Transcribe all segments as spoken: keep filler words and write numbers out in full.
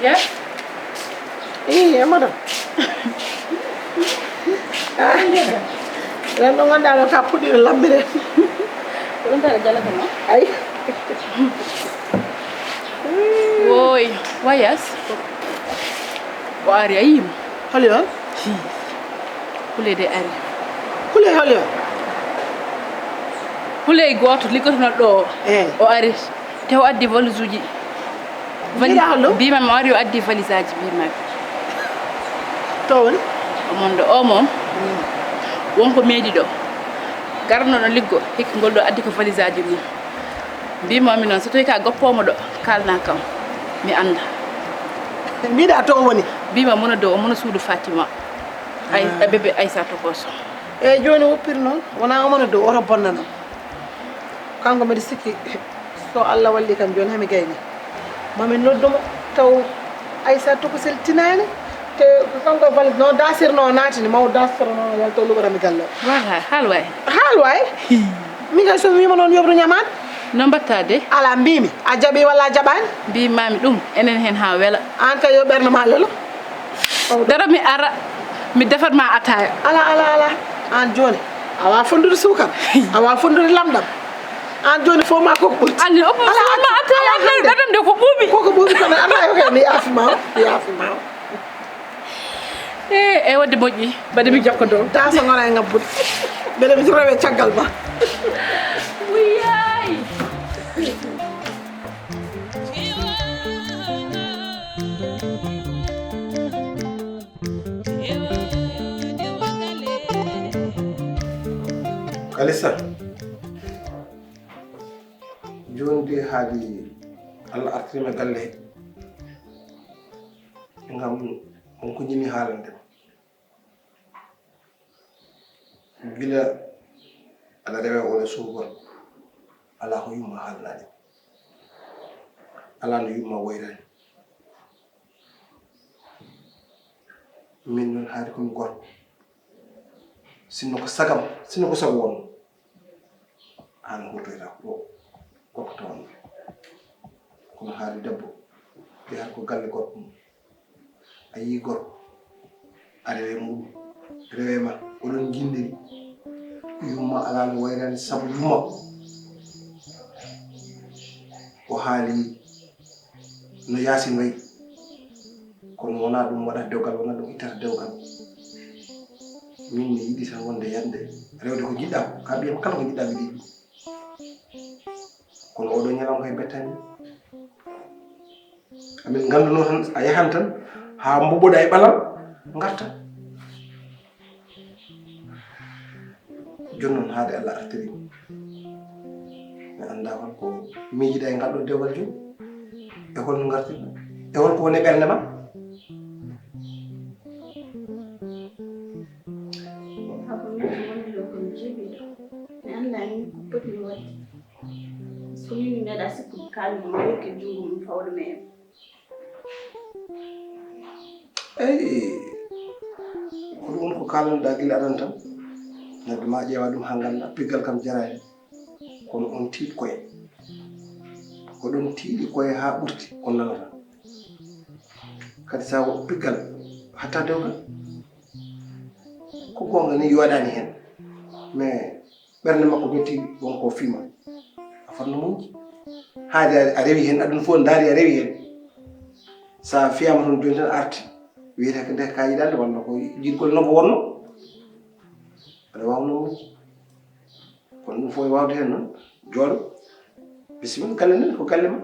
Yes. Ii, e madam. Ren ɗo ngannduɗaa ɗo ka puɗɗiɗo lammire. Ko ɗum tara jalata ma? Ay. Woy, wayas. O ari a yiimo. Holi on? Hi. Huley de ari. Huley holi on? Huley gooto liggotono ɗo. Eh. O ari. Te o addi valise uji. Mbiɗa hollo? Mbima mi ari o addi valise aji mbima. To woni? O mon ɗo, o mon. Wonko meeɗi ɗo. Garno no liggo, hikki ngol ɗo addi ko valise aji mum. Mbima mi noon, so tawi ka goppomo ɗo, kalna kam. Mi anda. Mbiɗa to woni? Mbima mona dow, o mona suudu Fatima. Ay, ah. Bébé Aysata Koso. Eyyi, joni woppiri noon, wona o mona dow, oto bonnanam. Kanko mbiɗa sikki, so Allah walli kam joni hami gayni. Mami noddumo, taw Aysata Koso tinaani, te kanko e valise no dasirno o naatini, maw dasirno o yalto luɓorami galle o. Wala, haal waay. Haal waay? Hi. Min kay so mi wiima noon yoɓru ñamaan. No mbatta de? Ala mbimi, a jaɓi walla a jaɓani? Mbimami ɗum, enen hen ha wela. An kay yo ɓernde ma lelo. Daro mi ara, mi defat ma ataya. Ala, ala, ala. An joni, a wawa fondude suukar, a wawa fondude lamɗam. An joni fof ma koko ɓurti. Anni o fof ma ataya, ɓadam de ko ɓuuɓi. Koko ɓuuɓi kono ala yo kay mi yaafima o, mi yaafima o. E, e wadde moƴƴi, mbaɗi mi jokko dow. Dasa ngona e ngabbude. Mbeɗa mi rewe caggal ma. Wiyay. Kalisa, joni de haali Allah artirima galle he. Ngam on ko jimi haalande. Gila aɗa rewa oɗo suugol, ala ko yumma haalnani, ala no yumma woyrani. Min noon haade komi gorko, sinno ko sagam, sinno ko sago wonno, an hurtoyta ko ɗo gorko tawanno. Kono haade debbo, yahat ko galle gorko mum. A yii gorko, a rewe muɗum, rewe ma, oɗon jindiri. Yumma alano wayrani sabu yumma. O haali no Yaasin wayi. Kono wona ɗum waɗata dewgal, wona ɗum ittata dewgal. Min mi yiɗi tan wonde yande rewde ko jiɗɗa ko. Ka mbiyam kala ko jiɗɗa mi yiɗi. Kono oɗo ñalawma kay bettani. Amin ngannduno tan a yahan tan haa mboɓoɗa e ɓalal ngarta. Jooni noon haade Allah artiri. Mi annda kon ko miijiɗa e ngal ɗo dewal jooni. E holno ngartirɗa? E holko woni e ɓernde ma? Papa, min ko woni ɗo ko mi jiiɓiiɗo. Mi annda min ko potmi waɗde. So min mi meeɗa sikkude kaali mo, mi yokki junngo mum fawde mi en. Eyi, ko ɗum ko kaalanɗa gila adan tan. Neɗɗo ma ƴeewa ɗum haa ngannda, piggal kam jaraani. Kono on tiiɗi koye. Ko ɗum tiiɗi koye haa ɓurti, on nanata. Kadi sa wo piggal, hatta dewgal. Ko goonga ni yoɗani heen. Mais ɓernde makko metti wonko fiima. A fotno muñde. Haade a rewi heen, aduna fof ndaari a rewi heen. Sa fiyama toon jooni tan arti. Wiyete ko nde ka yiɗande walla ko jiɗgol no ko wonno. Aɗa waawno muñde. Kono ɗum fof e waawde heen noon. Jooɗo. Bisimilla, galle nden ko galle ma.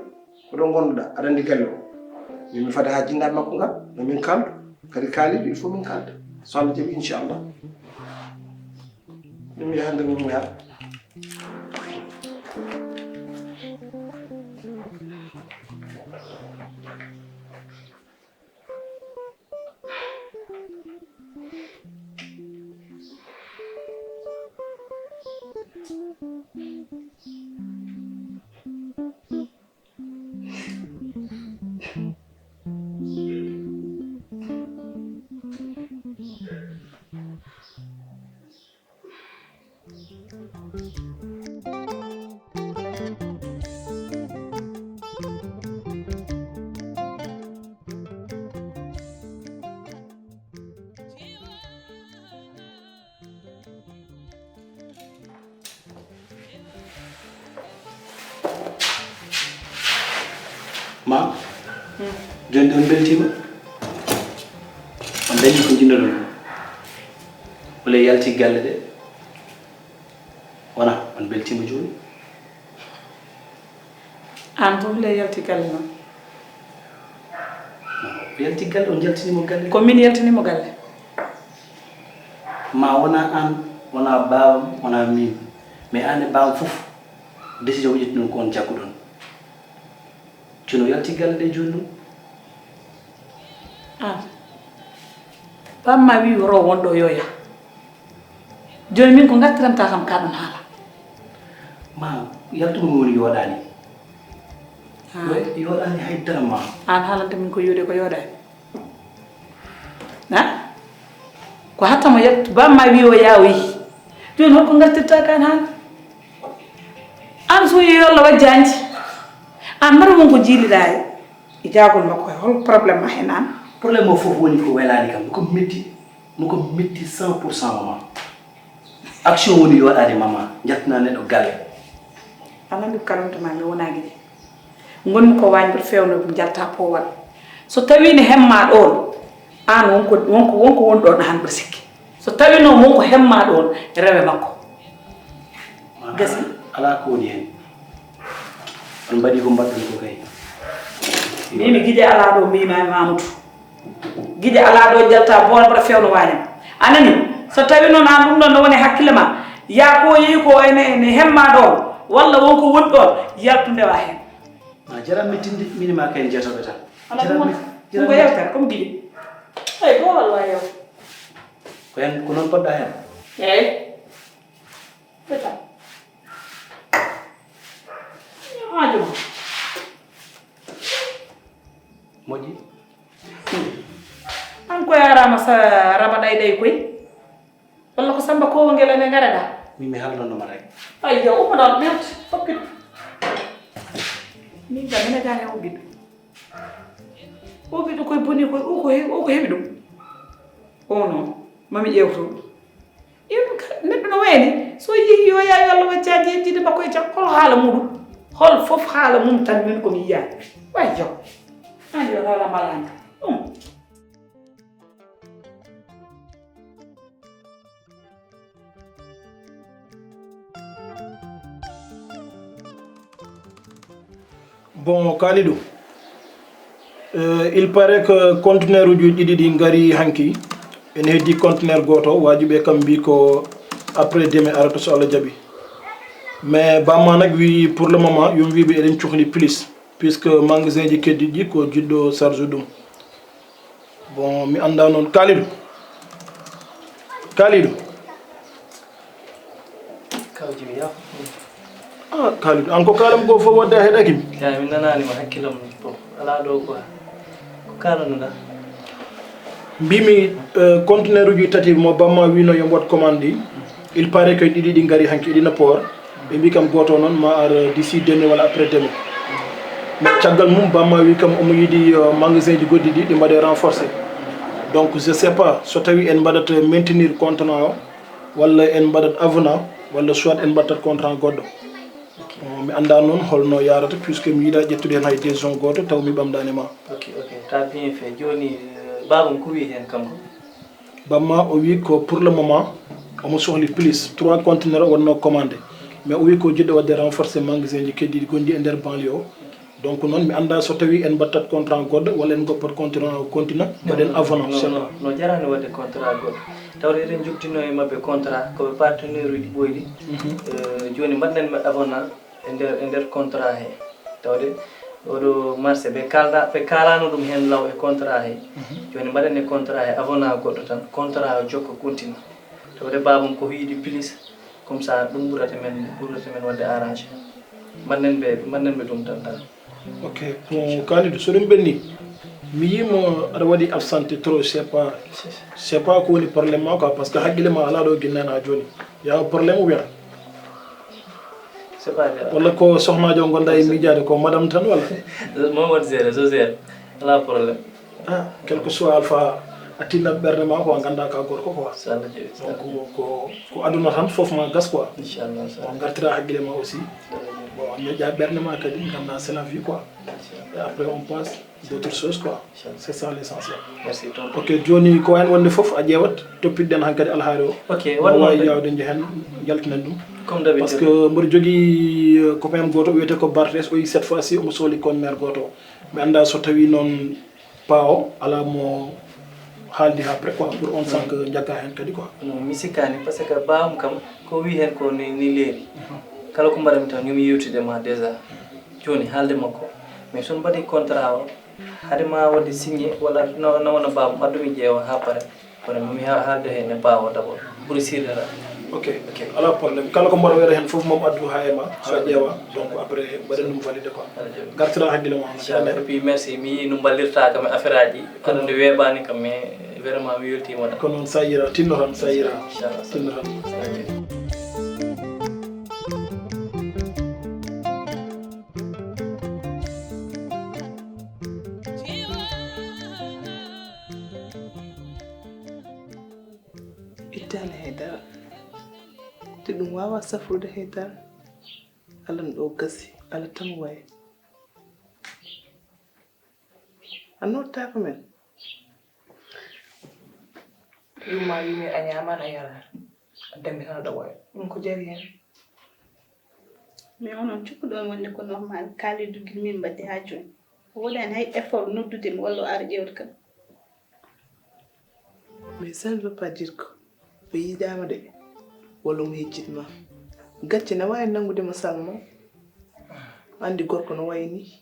Ko ɗo ngonduɗa, aɗa anndi galle o. Min mi fada haa jinnaaɓe makko ngal, no min kaaldu. Kadi kaaliiɗo, il faut min kaalda. So Allah jaɓi, inchallah. Min mi yaha nder mum yaha. Ma, jooni de on mbeltiima? On dañi ko njiɗnoɗon? Wala yalti galle de? Wona, on mbeltiima jooni? Aan fof le yalti galle noon. O yalti galle, on njaltini mo galle? Ko min yaltini mo galle. Ma wona aan, wona baawam, wona miin. Mais aan e baawam fof, décision o ƴetti noon ko on jagguɗon. Jooni o yalti galle ɗe jooni ɗum. Aan, bamma wi woro wonɗo yo yah. Jooni min ko ngartiranta kam ka ɗon haala. Ma, yaltugol mo woni yooɗaani. Aan. Yo-, yooɗaani hay dara ma. Aan haalanta min ko yooɗi ko yooɗaani. Ha? Ko hatta mo yaltu, bamma wi o yah o yehi. Jooni holko ngartirta ka ɗon haala? Aan so yehi yo Allah wajjanji. Aan mbaɗa won ko jiiliɗaa e, e jaagol makko he. Hol problème ma heen aan? Problème o fof woni ko welaani kam. Ko metti. Mo ko metti cent pour cent mama. Action woni yooɗaade mama, njaltina neɗɗo galle. A nani ko kalantu ma mi wona gide. Ngonmi ko waañ mboɗo feewno ɗum jalta poowal. So tawi ne hemma ɗoon, aan wonko, wonko, wonko woni ɗoon aan mboɗo sikki. So tawi noon wonko hemma ɗoon, rewe makko. Ma Gasi. Alaa ko woni heen. On mbaɗi ko mbaɗɗon ko kay. Mimi gide alaa ɗo mima e Mamoudou. Gide alaa ɗo jalta boon mbaɗa fewno waañam. A nani? So tawi noon aan ɗum ɗon no woni hakkille ma, yaa ko yehi ko ene, ene hemma ɗoon, walla won ko woni ɗoon, yaltu ndewa heen. Ma jaram mi tinde, min ma kay jeetoɓe tan. Ala ɗum woni, ɗum ko yewtere, comme gide. Ay, boowal wa yew. Ko heen, ko noon poɗɗa heen? Eey. Feta. Haaju ma. Moƴƴi. An koy a rama sa rama ɗay ɗay koy. Walla ko Samba Kowo ngel ene ngarada? Min mi halnono ma rek. Ay, yo, umma ɗon, mi hatti, fokkit. Min kam, mi nagaani o ɓiɗɗo. O ɓiɗɗo koy boni koy, o ko he-, o ko heɓi ɗum. O noon, mami ƴeewto. Iɗum ka, neɗɗo no wayni, so yehi yo yaa yo Allah waccaji yejjide makko e jam, hol haala muɗum? Hol fof haala mum tan min ko mi yiyaani. Way jom. An yo rala malanga. Ɗum. Bon, Kalidou, euh, il paraît que conteneur uji ɗiɗi ɗi ngari hanki, ene heddi conteneur gooto, waaji ɓe kam mbi ko après demain arata so Allah jaɓi. Mais bamma nag wi pour le moment, yo mbi ɓe eɗen cohli plus, puisque magasin ji keddiɗi ko jiɗɗo charge ɗum. Bon, mi annda noon. Kalidou. Kalidou. Kaw Jimi, yaa. Ah, Kalidou, an ko kaalam ko fof wadde a heɗaki mi. Ya, mi nanaani ma, hakkillam fof alaa ɗo quoi. Ko kaalanoɗaa? Mbimi, euh, conteneur uji tati mo bamma wino yo mbaɗ commande ɗi. Il paraît que ɗiɗi ɗi ngari hanki ɗi na port. Ɓe mbi kam gooto noon ma ar d'ici demain walla après demain. Mais caggal mum, bamma wi kam omo yiɗi, euh, magasin ji goɗɗi ɗi, ɗi mbaɗe renforcé. Donc, je sais pas, so tawi en mbaɗat maintenir contrat o, walla en mbaɗat avenant, walla soit en mbattat contrat goɗɗo. Bon, mi annda noon holno yarata, puisque mi yiɗa ƴettude heen hay décision gooto, taw mi ɓamdani ma. Ok, ok, t'as bien fait. Jooni, euh, baabam ko wi heen kanko? Bamma o wi ko pour le moment omo sohli plus trois conteneur o wonno commandé, mais o wi ko jiɗɗo wadde renforcé magasin ji keddiɗi gonɗi e nder banlieue o. Donc noon mi annda so tawi en mbattat contrat goɗɗo walla en goppat contrat o continent mbaɗen avenant. Non, non, non, jarani wadde contrat goɗɗo. Tawde eɗen jokkitino e maɓɓe contrat, koɓe partenaire uji ɓooyɗi. Mhm. Euh, jooni mbaɗnen ɓe avenant e nder, e nder contrat he. Tawde oɗo marché ɓe kalda, ɓe kalano ɗum heen law e contrat he. Mhm. Jooni mbaɗen e contrat he avenant goɗɗo tan, contrat o jokka continue. Tawde baabam ko yiɗi plus, comme ça ɗum ɓurata men, ɓurata men wadde arrangé. Mbaɗnen ɓe, mbaɗnen ɓe ɗum tan tan. Ok, bon, Kalidou, so ɗum ɓenni, mi yimo aɗa waɗi absenté trop, c'est pas, c'est pas ko woni problème ma quoi, parce que haqqille ma ala ɗo guinnana jooni. Ya problème ou bien? C'est pas grave. Walla ko sohnajo o gonɗa e miijaade ko madame tan walla? Mo won géré, so géré. Ala problème. Ah, quel que soit alpha, a tinna ɓernde ma ko a ganda ka gorko quoi. So Allah jaɓi. Donc ko, ko, ko aduna tan fof ma gas quoi. Inchallah, so bon, Allah ngartira haqqille ma aussi. Inchallah. Bon, ñoƴƴa ɓernde ma kadi ganda c'est la vie quoi. Inchallah. Après, on passe d'autres choses, quoi. C'est ça l'essentiel. Merci trop. Ok, joni ko en wonde fof a ƴeewat, toppitɗen hankadi alhaali o. Ok, Mo wonno wawi de. Yawde jehen jaltinen ɗum. Comme d'habitude. Parce que mboɗo jogii euh, copain am gooto wiyetee ko Barthes, o yi cette fois ci omo sohli conteneur gooto. Mi anndaa so tawii noon paawo alaa mo haaldi haa près quoi, pour on sent que jagga heen kadi quoi. Non, mi sikkaani, parce que baawam kam ko wi heen ko ni, ni leeri. Kala ko mbaɗami tan yomi yewtide ma déjà. Jooni haalde makko. Mais so on mbaɗi contrat o, hade ma waɗde signé walla na na wona baawam addu mi ƴeewa haa pare. Kono mi ha- haalde heen e baawo d'abord. Ɓuri sirde tan. Ok, ok, alaa problème. Kala ko mbaɗa wiyata heen fof moom addu haa e ma, so a ƴeewa. Donc après mbaɗen ɗum validé quoi. Aɗa jooɗi. Gartira hakkille ma hono Inchallah. Et puis merci, mi yii no mballirta kam e affaire aji. Aɗa nde weeɓaani kam, mais vraiment mi weltiima tan. Ko noon sa yira, tinno tan sa yira. Inchallah. Tinno tan. Ok. Ittaani hay dara. Te ɗum waawaa safrude hay dara. Alan ɗo gasi, ala tan wayi. A nottaako men. Yumma wimi a ñaamaani a yaraani. A dembi tan aɗa woya. Ɗum ko jari heen. Mais onon cikkuɗon wonde ko normal, Kalidou gila min mbaɗdi haa jooni. O waɗaani hay effort noddude mi walla o ara ƴeewde kam. Mais ça ne veut pas dire que o yiɗaama de, walla omo yejjitma. Gacce ne waawi nanngude mo Salma. Anndi gorko no wayi nii.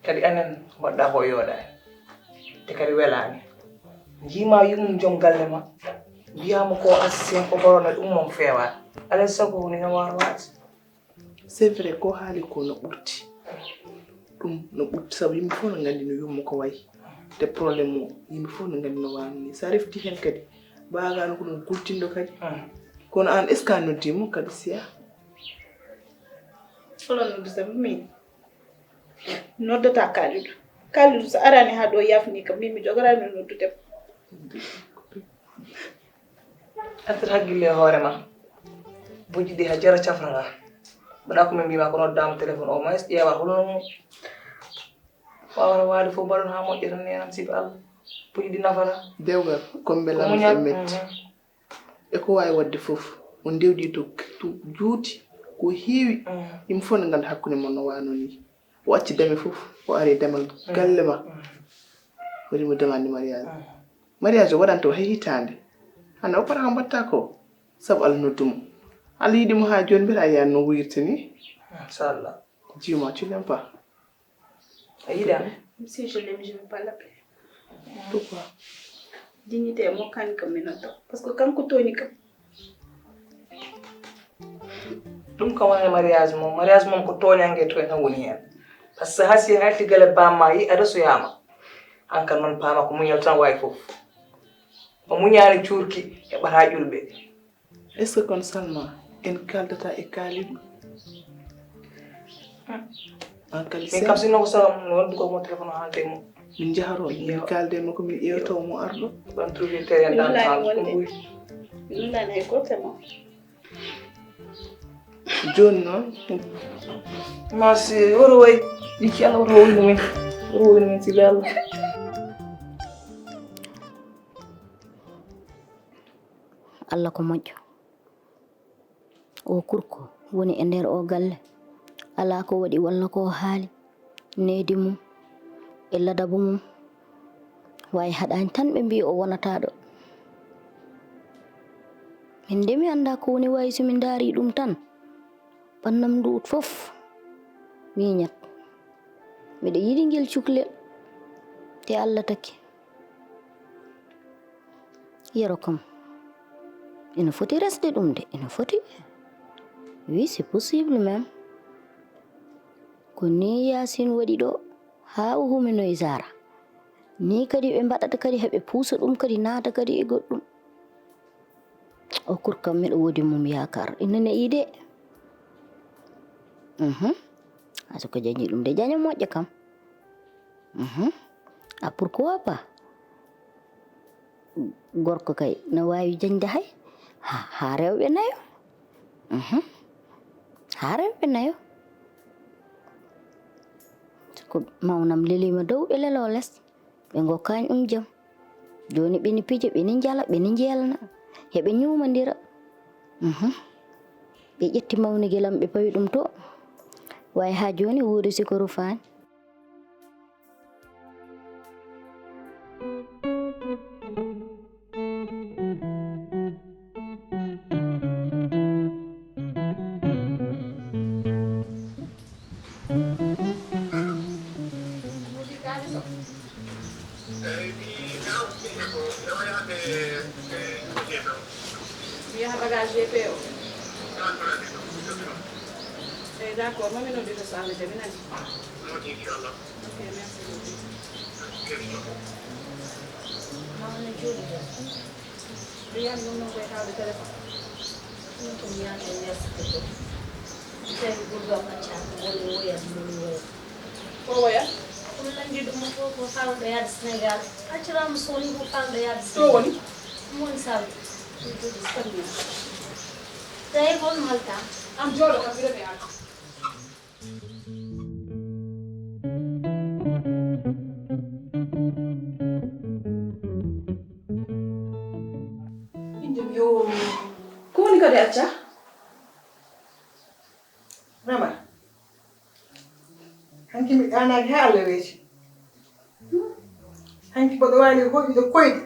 Kadi anen mbaɗɗa ko yooɗaani. Te kadi welaani. Njiima yummum joom galle ma. Mbiyaama ko assistant ko korona ɗum moom feewaani. Alay sago woni no waawaade. C'est vrai ko haali ko no ɓurti. Ɗum no ɓurti sabu yimɓe fof no nganndi no yumma ko wayi. Te problème o yimɓe fof no nganndi no waawni. So a refti heen kadi, baagano ko ɗum gultinɗo kadi. Kono aan est ce que a noddii mo kadi siya? Holo noddu sabu min noddata Kalidou. Kalidou so araani haa ɗo yafni kam min mi jogoraani noddude mo. Artir hakkille e hoore ma. Bojji ɗi ha jara cafrata. Mbaɗa ko min mbima ko noddaama téléphone au moins ƴeewa holono mum. Wawata waade fof mbaɗon ha moƴƴa tan nenan sibi Allah. Bojji ɗi nafata. Dewgal ko mbelaɗo e metti. E ko wawi wadde fof on ndewdi to to juuti ko heewi. Yimɓe fof ne ngannda hakkunde mon no wano ni. O acci dame fof o ari e damal galle ma. Waɗi mo demande mariage. Mariage o waɗanta o hay hitaande. Hannde o pata ko mbatta ko sabu Allah noddu mo. Allah yiɗi mo ha joni mbiyata yiyan no wuyirta ni. Inchallah. Juma tu n'aimes pas. A yiɗa. Si je l'aime, je ne veux pas l'appeler. Pourquoi? Dignité mo kan kam mi nodda parce que kanko tooñi kam. Ɗum kam wona e mariage mum. Mariage mum ko tooñange e tooñ tan woni heen. Par ce que hay si halti gale bamma yi a resoyama. An kan noon paama ko muñal tan wawi fof. O muñani cuurki heɓata ƴulɓe. Est ce que kon Salma en kaldata e Kalidou? An kadi min kam sinno ko saga mum wondu ko mo téléphone o haalde e mum. Min njaharo min kalde mo ko min ƴeewto mo arɗo. Ban trouvé terrain d'entente ko ɓuri. Nulani hay goto e mon. Jooni noon. Merci woro way. Ɗiki Allah woro wondu min. Woro wondu min sibi Allah. Allah ko moƴƴo. O kurko woni e nder o galle, alaa ko waɗi walla ko o haali, needi mum e ladabu mum. Wayi haɗaani tan ɓe mbii o wonataa ɗo. Min de mi anndaa ko woni wayi so mi ndaarii ɗum tan, ɓannam nduwut fof miiñat. Miɗo yiɗi ngel cuklel, te Allah taki. Yero kam ina foti resde ɗum de, ina foti. Oui, c'est possible même. Ko ni Yaasin waɗi ɗo haa o huminoy Zara. Ni kadi ɓe mbaɗata kadi heɓe puusa ɗum kadi naata kadi e goɗɗum. O kurkam miɗo woodi mum yaakaar ina ne'i de. Mhm. Aso ko jañi ɗum de jaña moƴƴa kam. Mhm. A pourquoi pas? Gorko kay no waawi jañde hay ha, ha rewɓe nayo. Mhm. Ha rewɓe nayo. Ko mawnam leliima dow, ɓe leloo les. Ɓe ngokkaani ɗum jam. Jooni ɓe ni pija, ɓe ni njala, ɓe ni njeelna. Heɓe ñuumandira. Mhm. Ɓe ƴetti mawnigel am, ɓe pawi ɗum to. Way haa jooni wuuri siko rufaani. Mi yaha bagage G P o. Eyi, d'accord, mami noddito so Allah jaɓi nani. Ok, merci beaucoup. Mawna jooɗi ɗo. Mi yiyani ɗum noon koye haalde téléphone. Ɗum ko mi yiyani e yeeso ko ɗum. Mi tawi gurdam accaa ko woni woyat, woni woyat. Ko woya? Ɗum nanndi ɗum fof ko faalɗo yaade Sénégal. Acciraama sooni ko faalɗo yaade Sénégal. To woni? Ɗum woni Saudi. Ɗum jogii Saudi. Tawi ko on halta? Am jooɗo kam, mbiɗa mi arta. Inde mi, yo, ko woni kadi acca? Rama, hanki mi ɗaanaaki haa Allah weeti. Hanki mboɗo waali hoɗude koyɗe.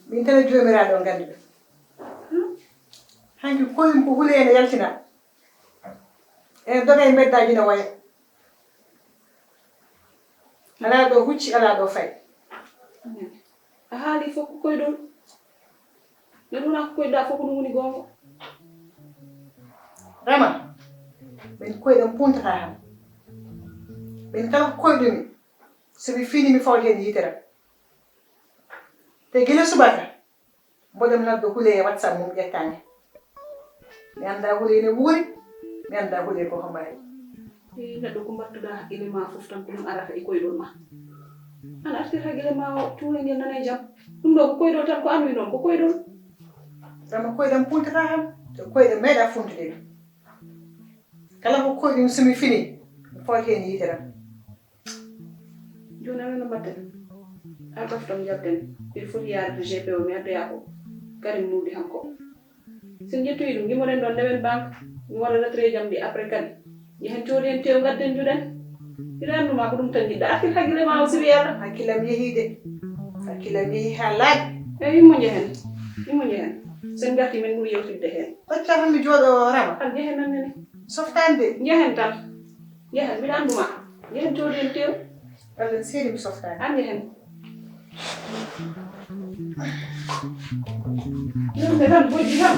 Min tan e Joomiraaɗo nganndi ɗum. Hanki koyɗum ko hulee ene yaltina. Ene doga e mbeddaaji no waya. Alaa ɗo hucci, alaa ɗo fay. A haali fof ko koyɗol. Nde ɗum ko koyɗa fof ko ɗum woni goonga. Rama, min koyɗam puntata ham. Min kala ko koyɗumi, so mi fini mi fawta heen yitere. Te gila subaka, mboɗo mi nodda hule e WhatsApp mum ƴettaani. Mi annda hule ene wuuri, mi annda hule ko hombaari. Ee, neɗɗo ko mbattuɗa hakkille ma fof tan ko ɗum arata e koyɗol ma. An artir hakkille ma o tuuna ngel nana e jam. Ɗum ɗo ko koyɗol tan, ko an wi noon ko koyɗol. Rama, koyɗam puntata ham, te koyɗe meeɗa funtude. Kala ko koyɗum so mi fini, mi fawta heen yitere am. Jooni amen no mbaɗten? Ar ɗoftam njalten. Mbiɗa foti yaade to G P o, mi addoya ko Karim Nuudi hanko. So en ƴettoyi ɗum, ngimoɗen ɗoon ndewen banque, mi waɗa retrait jam ɗi après kadi. Njehen coodoyen tew ngadden njuɗen. Mbiɗa anndu ma ko ɗum tan njiɗɗa. Artir hakkille ma o siwi Allah. Hakkillam yehii de. Hakkillam yehii haa laaɓi. Eyi, immo njehen. Immo njehen. So en ngarti min ɓuri yewtidde heen. Hocca tan mi jooɗo Rama. An njehen nan nene. Softaani de. Njehen tan. Njehen, mbiɗa anndu ma. Njehen coodoyen tew. Wallen seedi mi softaani. An njehen. Yonde tan bojji tan.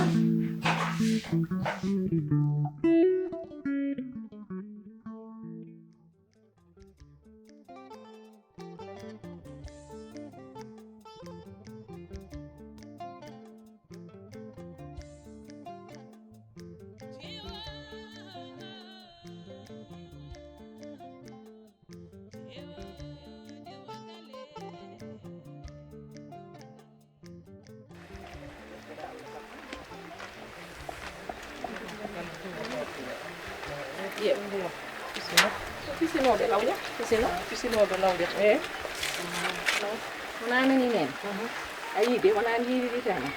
Ƴeew. Pisinooɓe lawƴa. Pisino. Pisinooɓe lawƴa. Eey. Wonaa nani neen. Mhm. A yii de, wonaa an yiiri yitere ma.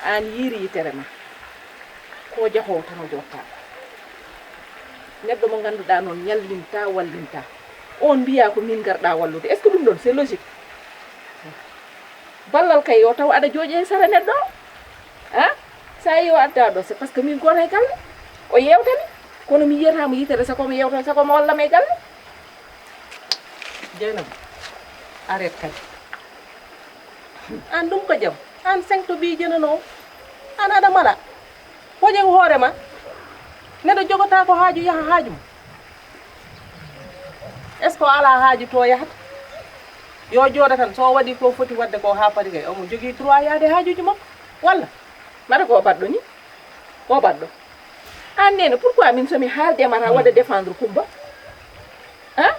An yiiri yitere ma. Ko jahoowo tan o jotta. Neɗɗo mo ngannduɗaa noon ñallinta, wallinta. On mbiyaa ko min ngarɗaa wallude. Est-ce que ɗum ɗoon, c'est logique? Ballal kay yo taw aɗa jooɗi e sara neɗɗo o. A? So a yii o addaa ɗo, c'est parce que min gooto e galle. O yeewtani. Kono mi yiyata mo yitere, sago mo yeewta, sago mo walla mo e galle. Jeynaba, arrête kadi. Aan ɗum ko jam? Aan sengto ɓii jenanoowo. Aan aɗa mala. Woƴe hoore ma. Neɗɗo jogotaako haaju, yaha haaju mum. Est-ce que o alaa haaju to yahata? Yo jooɗo tan, so o waɗii ko foti waɗde ko haa pari kay, omo jogii droit yahde haajuuji makko. Walla? Mbaɗa ko baɗɗo ni? Ko baɗɗo? Aan neene, pourquoi min so mi haalde ma tan waɗa défendre Kumba? A?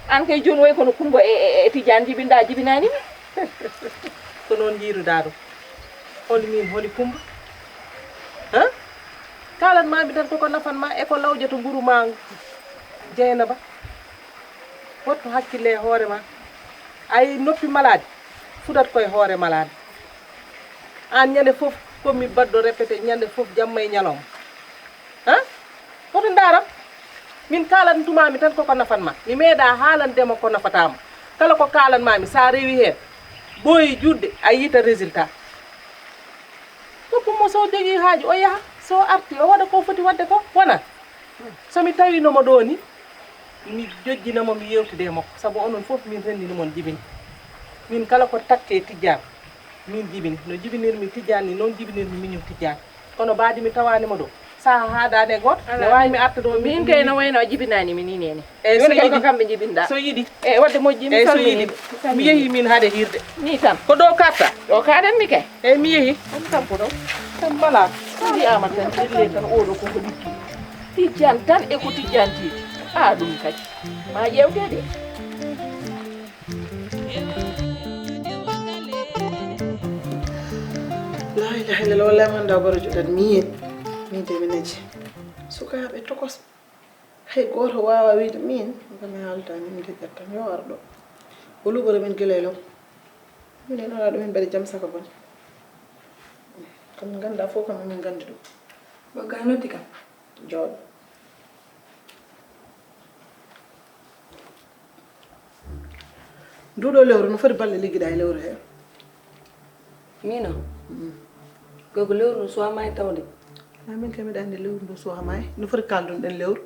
Aan kay jooni way kono Kumba e, e, e Tijaan jibinɗaa jibinaani mi. Ko noon njiiruɗaa ɗum. Holi miin, holi Kumba? A? Kaalan maa mi tan koko nafan ma e ko lawƴata mburu maa ngu. Jeynaba, wattu hakkille e hoore ma. Ay, noppi malaaɗi fuɗat koye hoore malaaɗi. Aan ñande fof ko mi baɗɗo répété, ñande fof jamma e ñalawma. Ha? Woto ndaaram. Min kaalantumaami tan koko nafan ma. Mi meeɗa haalandema ko nafataama. Kala ko kaalanmaami, so a rewi heen, ɓooyi juutde, a yiita résultat. Ɗum mo so jogii haaju, o yaha, so arti, o waɗa ko foti waɗde ko, wona. So mi tawino mo ɗo ni, mi jojjina mo, mi yewtida e makko. Sabu onon fof min renndini mon jibini. Min kala ko takke Tijjaan, min jibini. No jibinirmi Tijjaan ni, noon jibinirmi miñum Tijjaan. Kono baadi mi tawaani mo ɗo. Saha haaɗaani e gooto. Ne waawi mi arta ɗo, min kay no wayno a jibinaani mi ni nene. Eyi, so yiɗi. Kamɓe jibinɗa. So yiɗi. E wadde moƴƴi, mi salmini. Eyi, so yiɗi. Mi yehi min haade hirde. Ni tan. Ko ɗo katta? Ɗo kaɗanmi kay. Eyi, mi yehi. On tampo ɗo. Tan malaa. So wiyaama tan, ɗelle tan oɗo koko ɗiggi. Tijjaan tan e ko tijjaantiiɗi. A ɗum kadi. Ma ƴeewte de. La ilaha illallah, wallahi man da baro juɗat min. Min de mi naji. Sukaaɓe tokos. Hay gooto waawa wiide min, ko mi haalta min de ƴettan yo ar ɗo. O luɓora min gila e law. Min en ala ɗo min mbaɗi jam saka bone. Kam min ngannda fof kam min nganndi ɗum. Bagga noddi kam. Jooɗo. Nduɗo lewru no foti balɗe liggiɗa e lewru he? Mino. Gogo lewru no suwama e tawde. Amin kam miɗa anndi lewru ndu suwama e. No foti kaldun ɗen lewru?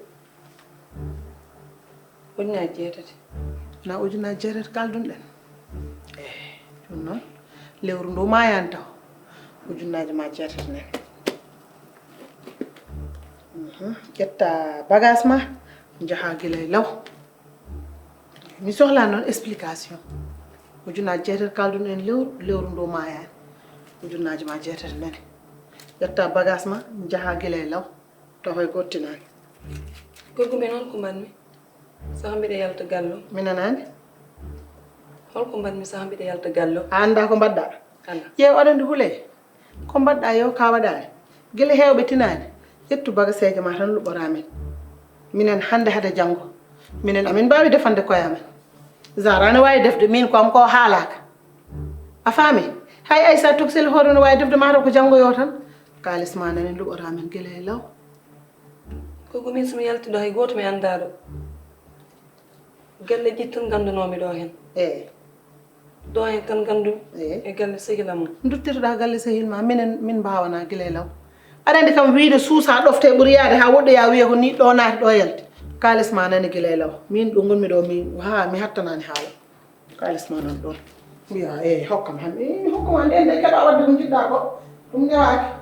Ujunaaji jeetati. Na ujunaaji jeetati kaldun ɗen? Eh, ɗum noon. Lewru ndu mayan taw. Ujunaaji ma jeetati nen. Mhm. Ƴetta bagage ma, njaha gila e law. Mi sohla noon explication. Ujunaaji jeetati kaldun en lewru, lewru ndu mayan. Ujunaaji ma jeetati nen. Ƴetta bagage ma, njaha gila e law. Tawa e gottinaani. Gogo men on ko mbanmi. Saha mbiɗa yalta gallo. Mi nanaani. Holko mbanmi saha mbiɗa yalta gallo? A annda ko mbaɗɗa? Ala. Ƴeew aɗa anndi hule. Ko mbaɗɗa yo ka waɗaani. Gila heewɓe tinaani. Ƴettu bagaseeje ma tan luɓɓoraa min. Minen hannde hade janngo. Minen amin mbaawi defande koye amen. Zara ne waawi defde min ko am ko haalaaka. A faami? Hay Aysatu Toksel hoore no waawi defde mataw ko janngo yo tan. Kaalis ma nani luɓɓoraa min gila e law. Ko ko min so mi yalti ɗo hay gooto mi anndaa ɗo. Galle ƴitti tan nganndanoomi ɗo heen. Eey. Ɗo heen tan nganndumi. Eey. E galle sehil am o. Nduttirɗaa galle sehil ma, minen min mbaawanaa gila e law. Aɗa anndi kam wiyde suusaa ɗofte ɓuri yahde haa woɗɗoyaa wiya ko nii ɗo naati ɗo yalti. Kaalis ma nani gila e law. Min ɗo ngonmi ɗo mi haa mi hattanaani haala. Kaalis ma nan ɗon. Mbiya, "Eh, hokkam han." Eh, mi hokkuma nde, nde keɗa wadde ko njiɗɗa ko. Ɗum newaaki.